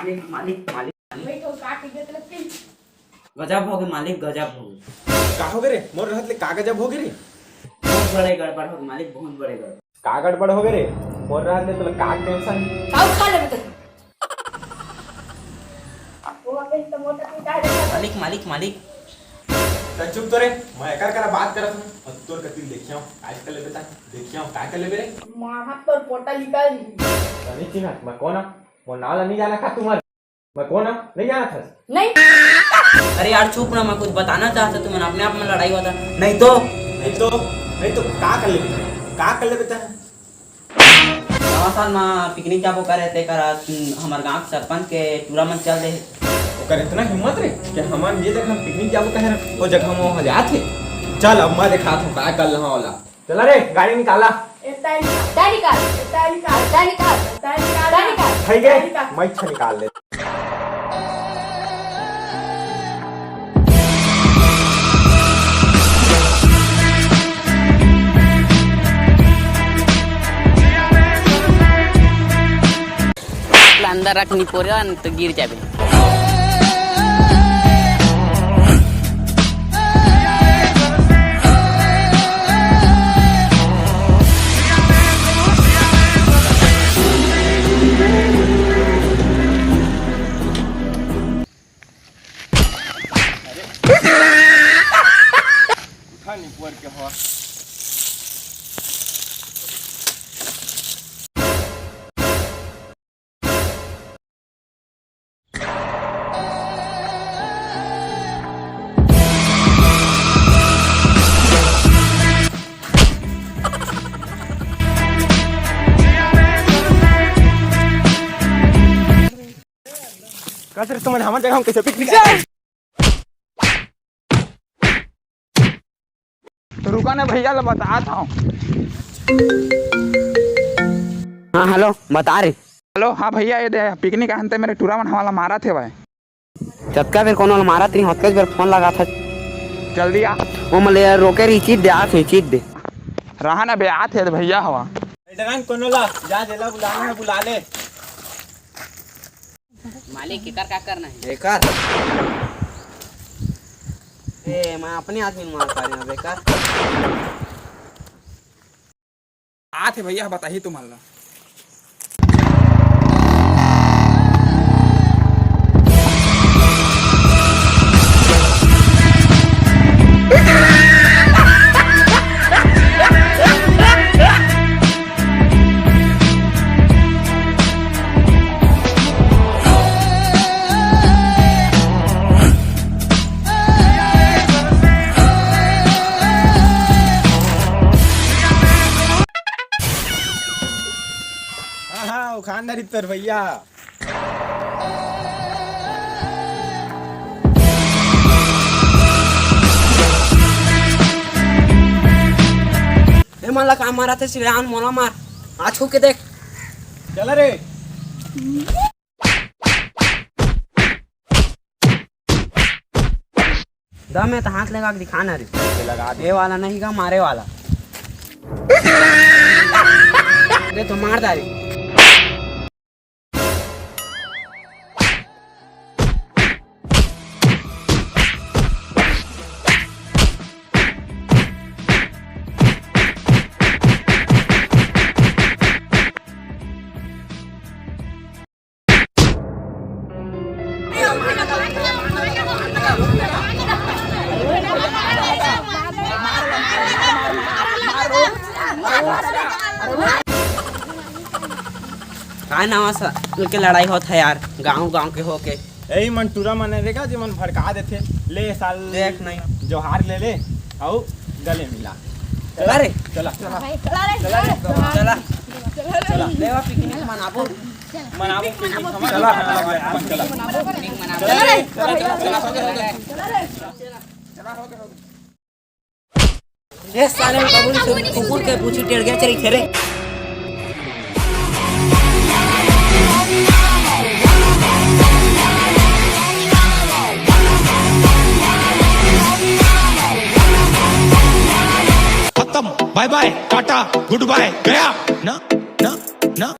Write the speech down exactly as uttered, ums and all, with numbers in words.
मालिक, मालिक, मालिक। गजब होगे मालिक, गजब होगे। का होगे रे? मोर रहत ले का गजब होगे रे? बहुत बड़े गड़बड़ होगे मालिक, बहुत बड़े गड़बड़। का गड़बड़ होगे रे? मोर रहत ले तोला का टेंशन? का उठा लेबे तैं? मालिक, मालिक, मालिक। तैं चुप तो रे, मैं एकर करा बात करत हूँ। अब तोर कति देखियो, काय कर लेबे तैं? देखियो, काय कर लेबे रे? मार हाथ तोर पोटा निकाल दी। तैं नहीं चिन्हत, मैं कोन हूँ? मोर नाव ला नहीं जाना का तुमन? मैं कोन हूँ? नहीं जानत हस? नहीं। अरे यार चुप ना, मैं कुछ बताना चाहत हूँ, तुमन अपने आप में लड़ाई होता। नहीं तो। नहीं तो, नहीं तो का कर लेबे तैं? का कर लेबे तैं? नवा साल में पिकनिक जाबो करे, तेकर हमर गांव के सरपंच के टूरा मन चल दे हे। ओकर इतना हिम्मत रे कि हमन ये जगह हम पिकनिक जाबो कहे रहे, वो जगह में वो जात हे। चल अब मैं दिखात हूँ का कर लहा ओला। चला रे, गाड़ी निकाला। एता निकाल। एता निकाल। एता निकाल। एता निकाल। एता निकाल। एता निकाल। ठीक है, एता निकाल। मैं इच्छा निकाल ले। अंदर रख, नहीं पोरे तो गिर जाबे। उठा नहीं पोर के हो। कस रे तुमन हमर जगह हम कैसे पिकनिक? तो रुका ना भैया, ला बतात हूँ। हाँ, हेलो, बता रे। हेलो, हाँ भैया, ये दे, पिकनिक आहन ते मेरे टूरा मन हमला मारत हे भाई। जतका बेर कोनो ला मारत रही, ओतका बेर फोन लगात हे। जल्दी आ। वो मले रोके रही, चीज दे, आत हे, चीज दे। रहा ना बे, आत हे भैया हवा। डरन कोनो ला, जा जेला बुलाना है, बुला ले। मालिक, एकर का करना है? एकर? ए, मैं अपने आदमी मार पा रहे हूँ, बेकार। आत हे भैया, बताही तुमन ला। हाँ, हाँ, उखान धरी तोर भैया। ए, मन ला का मारत हे, सिरान मोला मार। आ छू के देख। चला रे। दम हे त हाथ लगा के दिखा ना रे। लगा दे। ये वाला नहीं का, मारे वाला। दे तो मार डाली। काय नवा साल के लड़ाई होत हे यार, गांव गांव के होके। यही मन टूरा मन रे का, जे मन भड़का देथे। ले साल देख नहीं। जोहार ले ले, अउ गले मिला। चला रे। चला। चला रे। चला। चला। चला। ले वा पिकनिक मनाबो। मनाबो पिकनिक हमर। चला। चला। पिकनिक मनाबो। चला रे। चला, चला, चला, हो गया, हो गया। चला रे। चला, हो गया, हो गया। ए साले, कबूल से कुकुर के पूछी टेढ़ गया, चल खेले। खत्म, बाय बाय, टाटा, गुड बाय, गया। ना, ना, ना।